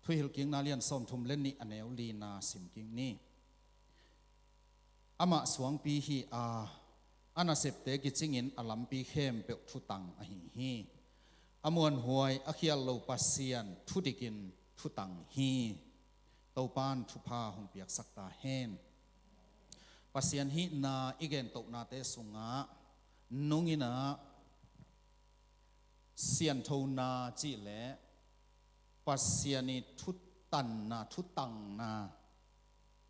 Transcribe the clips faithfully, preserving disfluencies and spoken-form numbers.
Thuhilhkikna lian sawmthum le nih a neu lina sim kik ni. Amah suangpi hi a, a nasepte kicingin a lampi khempeuh thutang ahi hi. A muanhuai a khial lo Pasian thudikin thutang hi. Topan thupha hong piaksak ta hen. Pasian hihna i gentohnate sungah nunginah sianthona cih leh Pasian i thutanna, thutangna,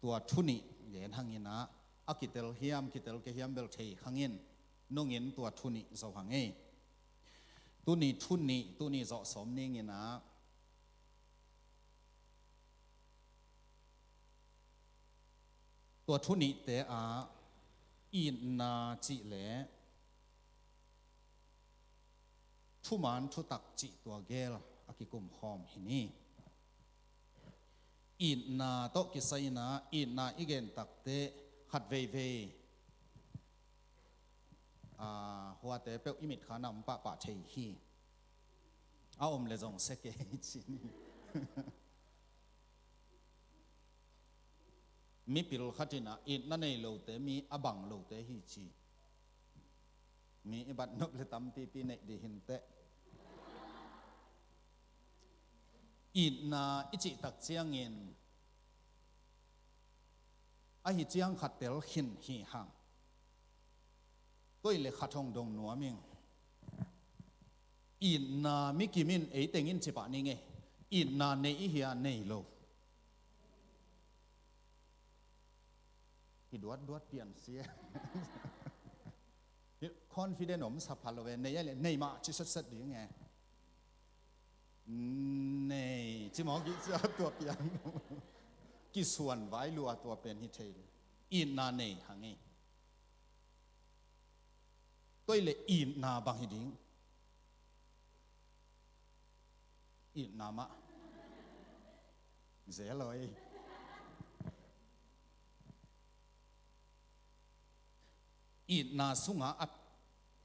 tua thu nih gen hanginah a kitel hiam, kitel kei hiam bel thei hangin nungin tua thu nih zo hang ei. Tuni thu nih, tuni zawh sawm ninginah tua thu nihte ah itna cih leh thuman thutak cih tua gel a kikum khawm hi ni. Itna tawh kisai inah itna i gen takteh khat veivei, a, huate peuh i mitkha na om pahpah thei hi. A om le zong sia kei ci ni. Mipil khat inah itna nei lote mi a bang lote hi ci. Mi i bat nop le tampipi neih dih hinteh. Itna i cihtak ciangin ahi ciang khat tel khin hi hang. Tua i le khat hong dong nuam ing. Itna mi kimin ei tengin cipah ni ngei. Itna nei i hia nei lo. Hi duatduat pian sia. Confident om sa pha lo ve, nei a le nei mah ci setset ding e. Nei ci mawk i cia tua pian. Kisuan vai lua tua pen hi thei. Itna nei hang e. Tua i le itna bang hi ding. Itna mah. Zeloi. Itna sungah a,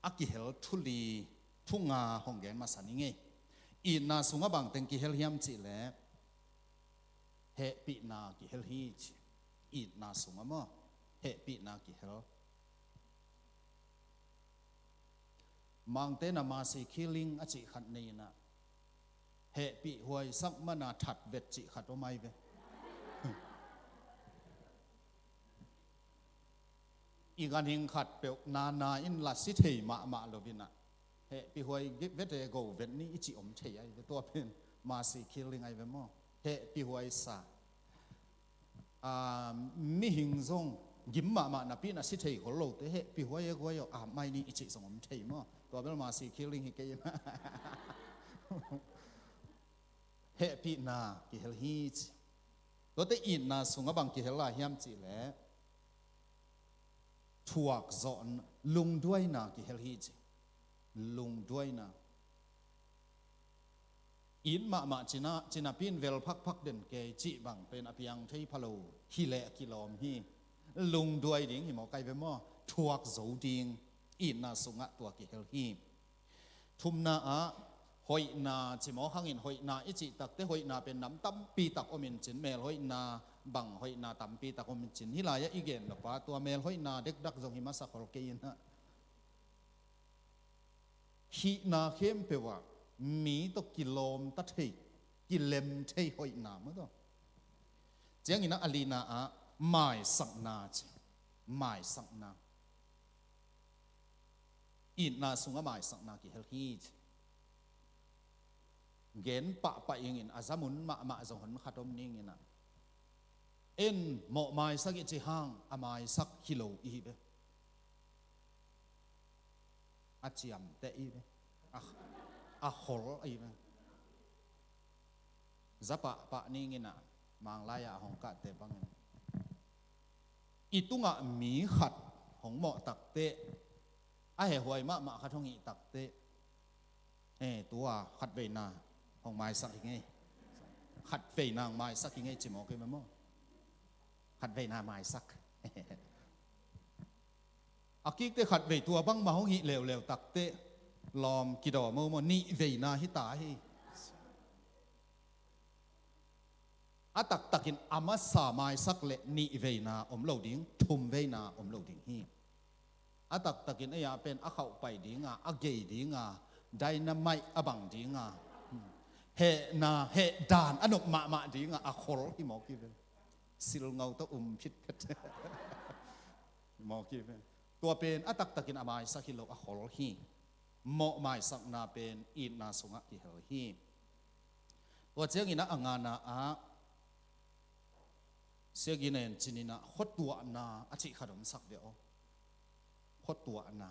a kihel thu li, thu nga hong gen masa ni ngei. Itna sungah bangteng kihel hiam cih leh hehpihna kihel hi ci. Itna sungah maw, hehpihna kihel. Mangte na mercy killing a cih khat nei inah hehpih huaisak mana that vet cih khat om ai ve. I ganhing khat peuh nana in la si thei mahmah lo inah hehpih huai vete go vet ni i cih om thei ai ve. Tua pen mercy killing ai ve maw? Hehpih huai sa. A, mihing zong gim mahmah napi na si thei khol lote hehpih huai e guai aw, a mai ni i cih zong om thei maw? Tua bel mercy killing hi kei inah. Hehpihna kihel hi ci. Tuate itna sungah bang kihel lai hiam cih leh thuak zawh, lungduaina kihel hi ci. Lungduaina. It mahmah cina, cinapi in vel phakphak den kei cih bang pen a piang thei pha lo. Hi leh a kilawm hi. Lungduai ding hi mawk ai ve maw? Thuak zo ding. Itna sungah tua kihel hi. Thumna ah hoihna ci mawk hangin hoihna i cih takte hoihna pen nam tampi tak om in cin, mel hoihna bang hoihna tampi tak om in cin. Hih lai-ah i gen lopa tua mel hoihna dekdak zong hi masa khol kei inah. Hihna khempeuh ah mi tawh kilawmta thei, kilem thei hoihna maw tawh. Cianginah a lina ah maisakna ci. Maisakna. Itna sungah maisakna kihel hi ci. Gen pahpah ingin a zamun mahmah zong hon khat om ninginah en mawh maisak i ci hang a maisak hi lo i hi ve. A ciamteh i ve. A, a khol i ve. Za pahpah ninginah Manglai-ah hong kahte bangin i tungah mi khat hong mawh takteh a hehhuai mahmah khat hong hih takteh, e, tua khatveina hong maisak hi ngei. Khatveina hong maisak hi ngei ci mawk hi maw? Khatveina maisak. A kikte khatvei tua bangmah hong hih leuleu takteh lawm kidaw momo, nihveina hi ta hi. a taktakin a masa maisak le nih veina om lo ding, thum veina om lo ding hi. A taktakin ei a pen a khauh pai dinga, a gei dinga, dynamite a bang dinga, hehna, heh dan a nop mahmah dinga a khol hi mawk hi ven. Silngo tawh um phitphet mawk hi ven. Tua pen a taktakin a maisak hi lo, a khol hi. Mawh maisakna pen itna sungah kihel hi. Tua ciangin a ngana ah Sia Ginen Chin in ah khuatuahna a cih khat om sak ve aw. Khuatuahna.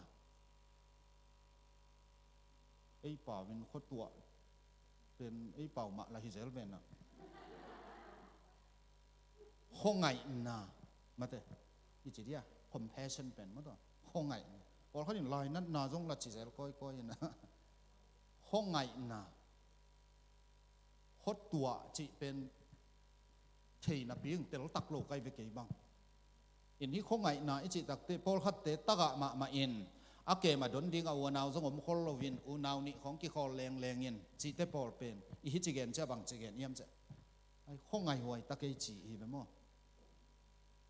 Ei pau in khuatuah pen ei pau mah la hi zel ven ah. Khuangaihna, mate, i ci dia, compassion pen, mate, khuangaihna. Pawlkhat in lainatna zong la ci zel kawikawi in ah. Khuangaihna. Khuatuah cih pen thei napi in teltak lo kai ve kei bang. In hih khuangaihna i cih takte, pawlkhatte tagah mahmah in a kem a don ding a u a nau zong om khol loin, unau nih khawng kikhawl lengleng in cihte pawl pen i hih ci gen ciah bang ci gen hiam ciah? Ai, khuangaih huai ta kei ci hi ve maw?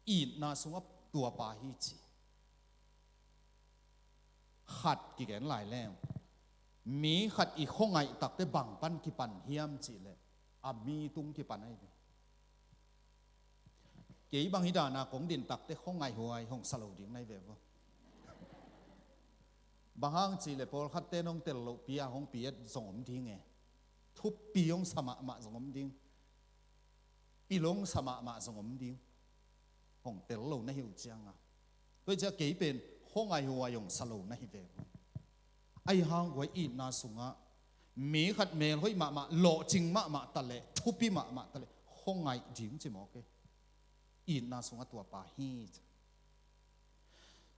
Itna sungah tua pa hi ci. Khat kigen lai leng, mi khat i khuangaih takte bang pan kipan hiam cih leh a mi tung kipan ahi ve. Kei bang hi dana kong din takte khuangaih huai hong sa lo ding nai ve vo. Bang hang cih leh pawlkhatte nong tel lohpi a hong pi et zong om ding e. Thupi hong sa mahmah zong om ding. Pil hong sa mahmah zong om ding. Hong tel lo na hi uh cianga. Tua hi ciah kei pen khuangaih huai hong sa lo na hi ve. Ahi hang guai itna sungah mi khat melhoih mahmah, lawhcing mahmah ta leh, thupi mahmah ta leh, khuangaih ding ci mawk e. Itna sungah tua pa hi.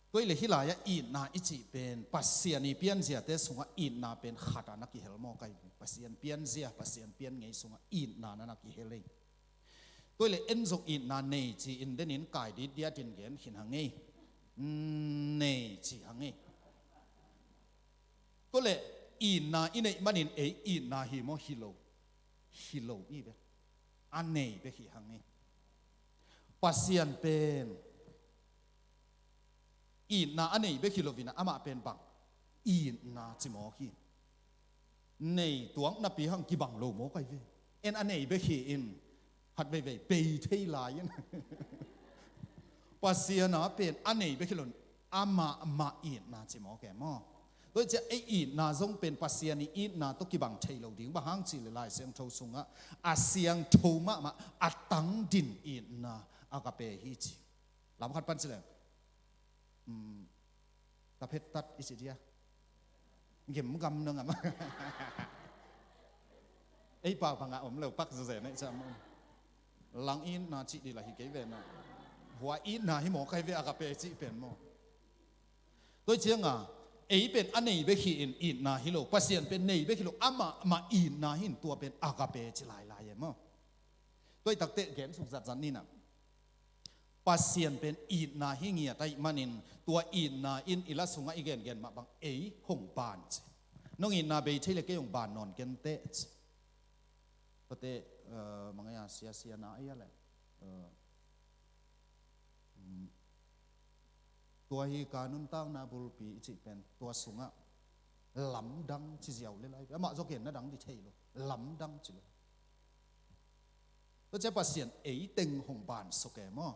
Tua hi leh hih lai-ah itna i cih pen Pasian i pianziate sungah itna pen khat a na kihel maw kai? Pasian pianzia, Pasian pian ngei sungah itna na na kihel ei. Tua hi leh en zong itna nei ci-in denin kai ditdiatin gen khin hang ei. Nei ci hang ei. Tua leh itna i neih manin ei itna hi maw? Hi lo. Hi lo i ve. A nei bek hi hang ei. Pasian pen itna a nei bek hi loin ah amah pen bang? Itna ci mawk hi. Nei tuak napi hang kibang lo mawk ai ve. En a nei bek hi in khat veivei bei thei lai in Pasian a pen a nei bek hi loin amah mah itna ci mawk e maw? Tua hi ciah ei itna zong pen Pasian i itna tawh kibang thei lo ding. Bang hang cih leh Lai Siangtho sungah a siangtho mahmah a tangdin itna agape hi ci. Lam khat pan ci leng, um, taphet tat i ci dia. Gemgam na ngam. Ei pau bangah om lo pak zazen ei cam. Lang itna cih di la hi kei ve na. Hua itna hi maw kai ve agape cih pen maw? Tua hi cianga ei pen a nei bek hi in itna hi lo, Pasian pen nei bek hi lo, amah mah itna hi in tua pen agape ci lailai e maw? Tua hi takte gen suk zatzat ni na. Pasian pen itna hi ngiat ahih manin tua itna in i la sungah i gengen mah bang ei hong ban ci. Nong itna bei thei le kei hong ban nawn kenteh ci. Tuate, eh, mangai a siasia na ahi a le, eh, mm, tua hi ka nuntakna bulpi i cih pen tua sungah lamdang ci ziau le lai. Amah zong genna dang di thei lo. Lamdang ci lo. Tua ciah Pasian ei teng hong ban suk e maw?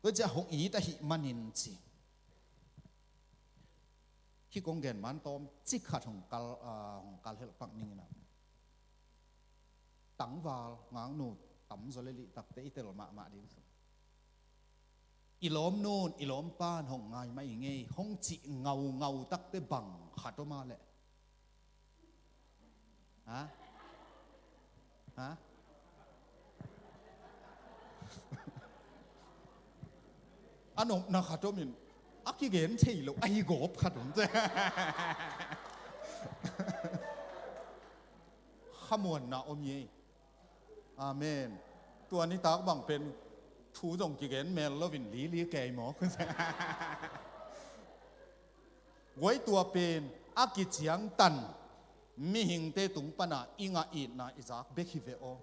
Tua ciah hong it ahih manin ci. Khi kong gen man tawm cik khat hong kal, ah, hong kal helh pak ning in ah. Tangval ngaknu tamzaw le lih takte i tel mahmah ding. I lawmnun i lawmpa'n hong ngai mah i ngei hong cih ngaungau takte bang khat om a leh? Ha? Ha? A nopna khat om in a kigen thei lo ahi gawp khat om. Khamuanna om hi. Amen. Tua nitak bang pen thu zong kigen mel loin lili kei mawk. Guai tua pen a kiciangtan mihingte tung pana i ngah itna i zak bek hi ve aw.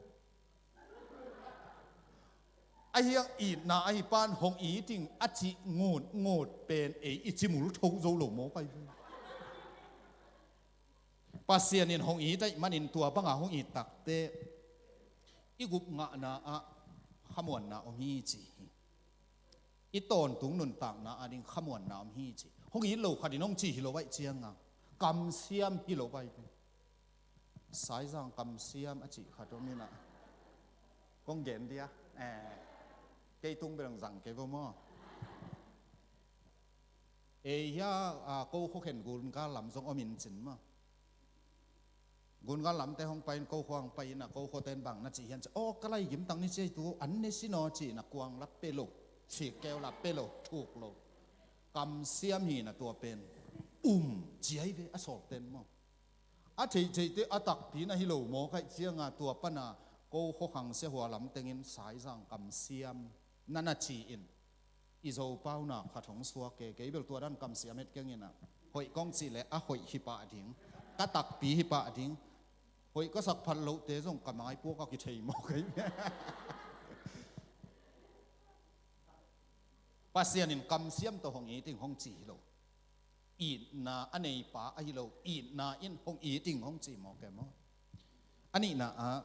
Ahi hang itna ahi pan hong it ing a cih ngutngut pen ei i cimul tho zo lo mawk ahi ve. Pasian in hong it ahih manin tua banga hong it takte i gupngahna ah khamuanna om hi ci hi. I tawntung nuntakna ading khamuanna om hi ci. Hong it lo khat in hong ci hi lo ahih cianga kamsiam hi lo ahi ve. Saizang kamsiam a cih khat om inah kong gen dia. Eh, kei tung bel zang kei vo maw? Ei hia, a, ko khua khen gun gal lam zong om in cin maw? Gun gal lamte hong pai in ko khua hong pai inah ko khuaten bang na cih hian ci, aw ka lai gimtang ni ci ei tu an ne si naw ci inah kuang la pe lo, sik keu la pe lo, thuk lo. Kamsiam hi inah tua pen um ci ahi ve a sawlten maw? A theihtheihte a takpi na hi lo mawk ahih cianga tua pana ko khua khangsia hua lam tengin Saizang kamsiam na na ci in i Zopau na khat hong suak e, kei bel tua dan kamsiam het keng inah hoih kong cih leh a hoih hi pah ding, ka takpi hi pah ding. Hoih ka sak phat lohte zong ka maipuak a kithei mawk ahi. Pasian in kamsiam tawh hong it ing hong ci hi lo. Itna a neipa ahi lo, itna in hong it ing hong ci mawk e maw? A nihna ah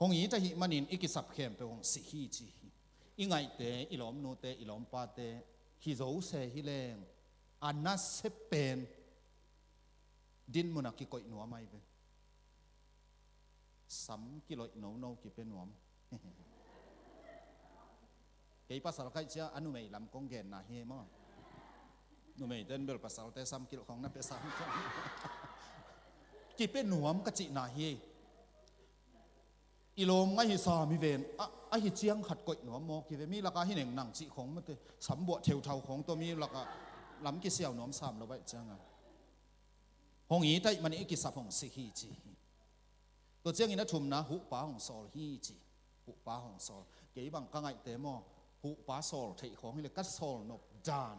hong it ahih manin i kisap khempeuh hong sih hi ci hi. I ngaihte, i lawmnute, i lawmpate hi zo se hi leng a nasia pen dinmun ah kikoih nuam ahi ve. Sam kiloih nono kipia nuam. Kei pasal ka hih cia a numei lam kong genna hi maw? Numeite in bel pasalte sam kilh khong na pia sam. Kipia nuam ka cihna hi. I lawm ngaih hi sam hi ven, a, a hi ciang khat koih nuam mawk hi ve. Mi lakah hi neng nang cih khong mate, sam buah theuthau khong tawh mi lakah lam kisiau nuam sam lo baih ciangah hong it ahih manin i kisap hong sih hi ci hi. Tua ciangin a thumna huhpa hong sawl hi ci. Huhpa hong sawl. Kei bang ka ngaihte maw, huhpa sawl theih khawng hi le ka sawl nop dan.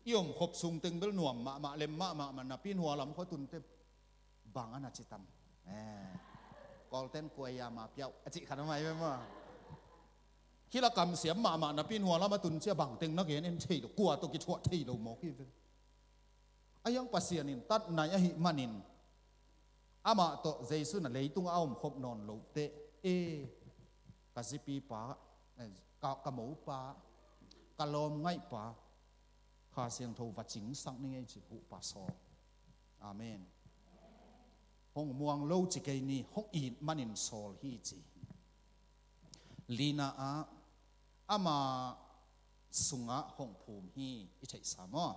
I om khop sung teng bel nuam mahmah, lem mahmah, ma napi in hua lam khua tunte bang a na ci tam. Eh. Kawlten kuai a ma piauh a cih khat a mai ve maw. Hi la kamsiam mahmah napi in hua lam a tun cia bang teng na gen en thei lo, kua tawh kithuah thei lo mawk hi ve. A hiang Pasian in tatna ahih manin amah tawh Jesu in a leitung a om khop nawn lote, e, ka zipipa, eh, ka, ka mopa, ka lawmngaihpa, Kha Siangtho va cingsak ni ngei ci huhpa sawl. Amen. Hong muang lo ci kei ni, hong it manin sawl hi ci. Lina ah ama sungah hong phum hi i theihsa maw?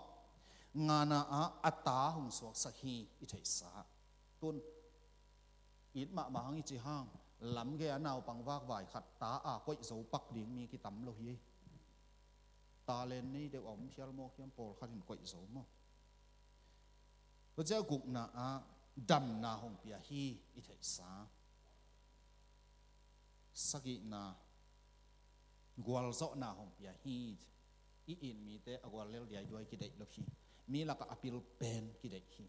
Ngana ah a ta hong suaksak hi i theihsa. Tun it mahmah hang i ci hang, lamge a naupang vakvai khat ta a koih zo pak ding mi kitam lo hi. Talent nei deuh a om phial mawk hiam, pawlkhat in koih zo maw? Tua cia gukna ah damna hong pia hi i theihsa. Sagihna, gualzawhna hong pia hi. I it mite a gual lel diaiduai kideih lo hi. Mi lakah a pil pen kideih hi.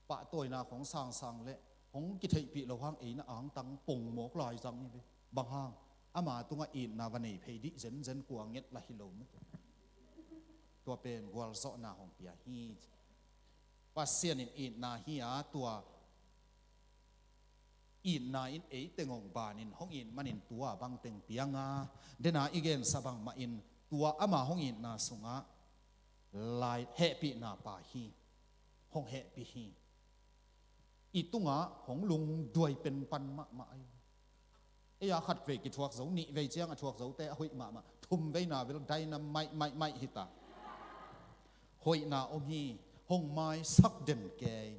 Pahtawina khong sangsang le hong kitheihpih lo hang eina angtang pong mawk lai zang hi ve. Bang hang, ama tungah itna va nei phei dih zenzen kua nget la hi lo mate. Tua pen gualzawhna hong pia hi. Pasian in itna hi a, tua itna in eiteng hong banin hong it manin tua bangteng pianga, dena i gensa bangmah in tua ama hong itna sungah lai hehpihna pa hi, hong hehpih hi. I tungah hong lungduai penpan mahmah ahi. Ei a khat vei kithuak zo, nih vei ciang a thuak zote a hoih mahmah, thum veina bel dynamite, mite, mite hita. Hoihna om hi, hong maisak den kei.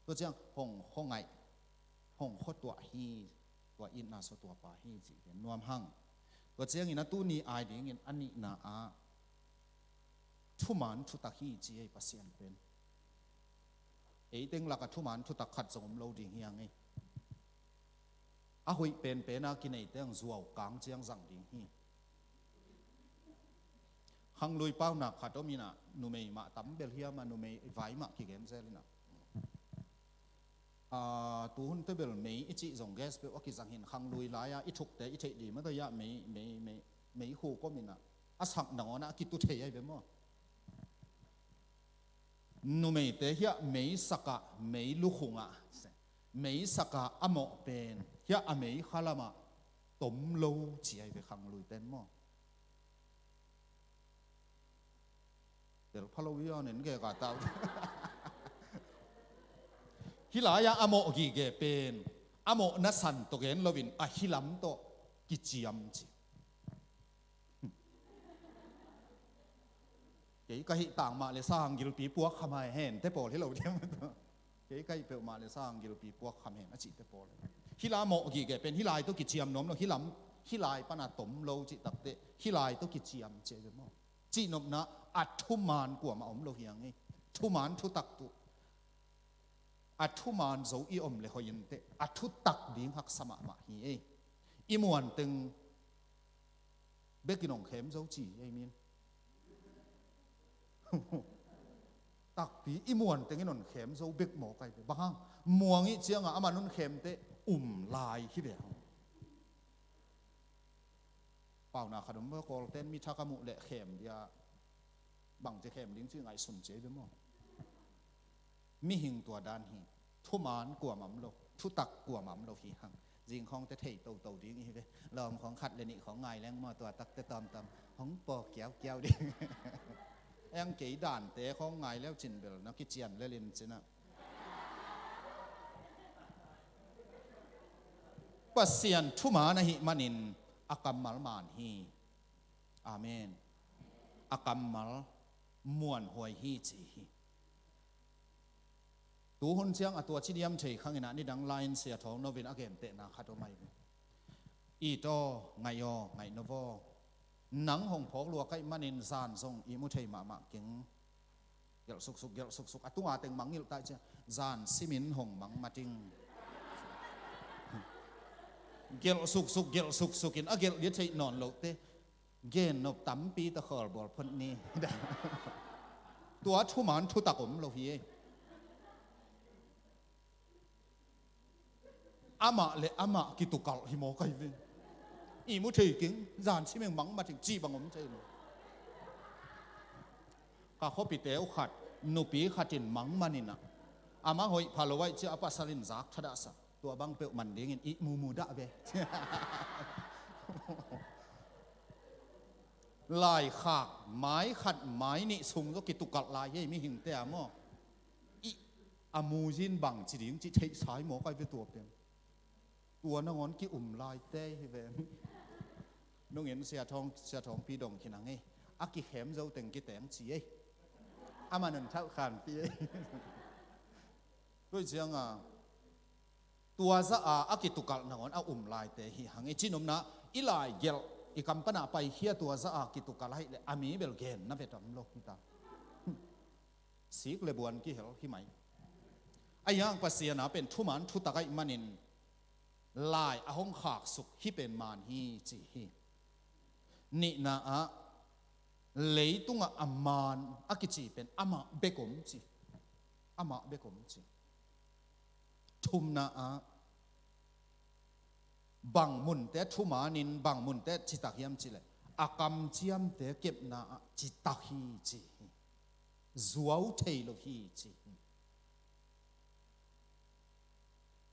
Tua ciang hong, hong ngaih, hong khuatuah hi, tua itna suatuapa hi cih pen nuam hang. Tua ciangin a tuni ai dingin a nihna ah thuman thutak hi ci ei Pasian pen. Eiteng lakah thuman thutak khat zong om lo ding hi a ngei. A hoih penpen a kineite ang zuau kang ciang zang ding hi. Khanglui paunak khat om inah numei mah tam bel hiam a numei vai mah kigen zel inah. Aa, tuhun tebel mei i cih zong gas peuh a kizang hin, khanglui lai-a i thukte i theih dih mah tawh hiah mei, mei, mei, mei khuk om in ah, a sak nangawn ah a kitu thei ahi ve maw? Numeite hiah mei sakah, mei lukhungah, mei sakah a mawh pen hiah a mei khalamah tom lo ci ahi ve khanglui ten maw? Tel pha lo hi a, nen gek a tau. Hih lai-ah a mawh gige pen a mawhna san tawh gen loin a hilam tawh kiciam ci. Kei ka hih tang mah le sang gilpi puak kham hai hen te pawl hi lo diam. Kei ka hih peuhmah le sang gilpi puak kham hen a cihte pawl. Hih lai mawh gige pen hih lai tawh kiciam nuam lo, hih lam, hih lai pana tom lo cih takteh hih lai tawh kiciam ci ve maw? Cihnopna, a thuman kuamah om lo hi hang ei. Thuman thutak tuh, a thuman zo i om le hoih inteh, a thutak ding haksa mahmah hi ei. I muanteng bekin hong khem zo ci ei min. Takpi i muanteng in hong khem zo bek mawk ahi ve. Bang hang? Muang ih ciangah aman hong khemteh um lai hi ve hang. Pauna khat om ve, Kawlten mi thak a muh leh khem dia, bangci khem ding ci ngaihsun ci ei ve maw? Mihing tua dan hi. Thuman kuamah om lo, thutak kuamah om lo hi hang. Zing khawngte thei toto ding i hi ve. Lawm khawng khat le nih khawng ngai leng maw, tua takte tawmtawm hong paw kiaukiau ding. Eng kei dante khawng ngai leu cin bel na kician lel in cinah. Pasian thuman ahih manin a kammal man hi. Amen. A kammal muanhuai hi ci hi. Tuhun ciang a tua ci diam thei khang inah nidang lai-in Sia Thawng No in a gentehna khat om ahi ve. It aw, ngaih aw, ngaih no vaw. Nang hong phawk luak ahih manin zan zong ihmu thei mahmah keng. Gelh suksuk, gelh suksuk. A tunga teng mangngilh ta ih ciang zan simin hong mang mating. Gelh suksuk, gelh suksuk in a gelh dia theih nawn lote. Gen nop tampi ta khawlbawl phot ni. Tua thuman thutak om lo hi ei. Amah le amah kitukalh hi mawk ahi ve. Ihmu thei keng, zan simeng mang mating cih bang om thei lo. Ka khuapite uh khat, nupi khat in mang man inah, amah hoih pha lo ahih ciah a pasal in zak thadahsak. Tua bang peuh man dingin ihmu mudah ve. Laikhak mai khat mai nih sung zaw kitukalh lai hi ei mihingte a maw? Ih, a muzin bangci ding cih theihsa hi mawk ahi ve tua pen. Tua nangawn ki-um laite hi ve. Nungin Sia Thawng, Sia Thawngpi dong khin hang ei. A kikhem zo teng kiteng ci ei. Aman hong thauhkhanpi ei. Tua ciangah tua zah a a kitukalh nangawn a um laite hi hang ei. Cihnopna, i lai gelh, i kam panah paikhia tua zah a kitukalh ahih leh a mi bel genna ve tam lo hi ta. Sik le buan kihel hi mai. Ahi hang Pasian a pen thuman thutak ahih manin lai a hong khaksuk hih pen man hi ci hi. Nihna ah leitungah a man a kici pen amah bek om ci. Amah bek om ci. Thumna ah bang munte thumanin bang munte citak hiam cih leh a kamciamte kepna ah citak hi ci hi. Zuau thei lo hi ci hi.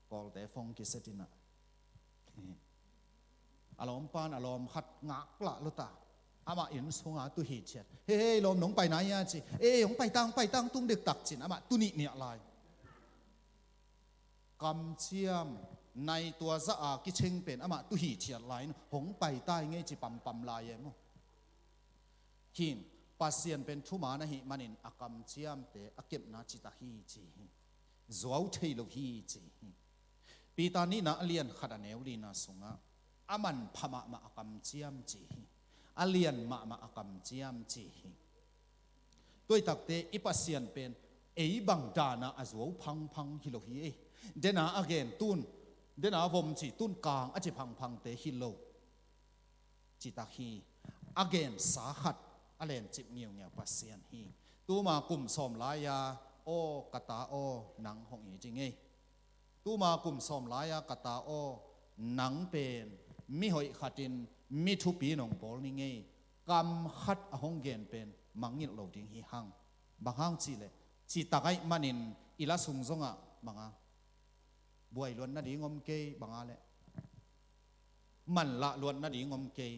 Kawlte phone kiset inah a lawmpan a lawm khat ngaklah lo ta. Amah inn sunga tu hithiat. Hei, hei, lawm nong pai nai hia ci. Ei, hong pai tang, pai tang tung dektak cin amah tu nihniah lai. Kamciam nai tua zah a kicing pen amah tu hithiat lai in hong pai tai ngei ci pampam lai e maw? Hin, Pasian pen thuman ahih manin a kamciamte a kepna citak hi ci hi. Zuau thei lo hi ci hi. Peter nihna a lian khat a neu lina sungah a manpha mahmah a kamciam ci hi. A lian mahmah a kamciam ci hi. Tuaitakte i Pasian pen ei bang dana a zuau phangphang hi lo hi ei. Dena a gen tun, dena vom ci tun kang a ci phangphangte hi lo. Citak hi. A gensa khat a lencip ngiungiau Pasian hi. Tuma kum sawm lai-a aw ka ta aw nang hong it ding ei. Tuma kum sawm lai-a ka ta aw, nang pen mihoih khatin mi thupi nong bawl ni ngei. Kam khat a hong gen pen mangngilh lo ding hi hang. Bang hang cih leh, citak ahih manin i la sung zongah banga buai luat nading om kei, banga leh manlah luat nading om kei.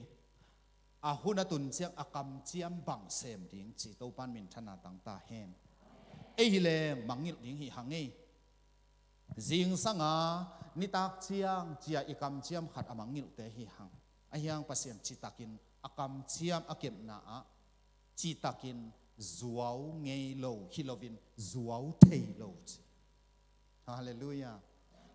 A hun a tun ciang a kamciam bang sem ding ci, Topan minthanna tang ta hen. Ei hi leng mangngilh ding hi hang ei. Zingsanga nitak ciang cia i kamciam khat a mangngilhte hi hang. Ahi hang Pasian citakin a kamciam a kepna ah citakin zuau ngei lo hi loin zuau thei lo ci. Halleluiah.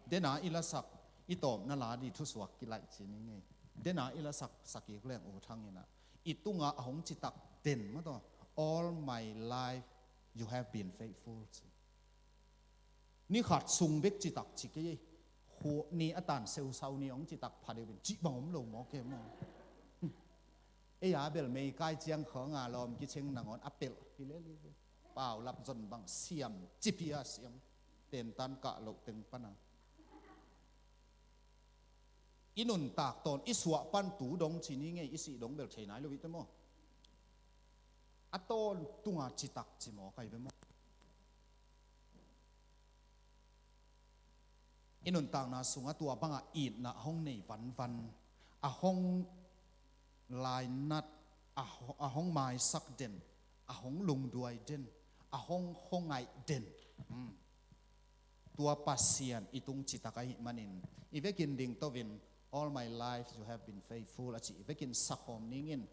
Dena i lasak, i tawpna la di thusuak kilaih ci ni ngei. Dena i lasak sakik leng U Thang in ah, i tunga a hong citak den mah tawh, "All my life you have been faithful," ci. Ni khat sung bek citak ci kei ei. Khu ni a tan seusau ni hong citak pha deuh in cih bang om lo maw ke maw. Ei a bel meikai ciang khawng a lawm kicing nangawn a pelh hi lel hi ve. Paulap zon bang siam, cipi a siam. Tentan kah loh teng pana i nuntak tawn i suah pan tu dong ci ni ngei, i sih dong bel thei nai lo i te maw. A tawntunga citak ci maw kai ve maw. I nuntakna sungah tua bangah itna a hong nei vanvan, a hong lainat, a ho-, a hong maisak den, a hong lungduai den, a hong, hong ngaih den. Hmm. Tua Pasian i tung citak ahih manin, i vekin ding toin, "All my life you have been faithful," a ci i vekin sakhawm ningin,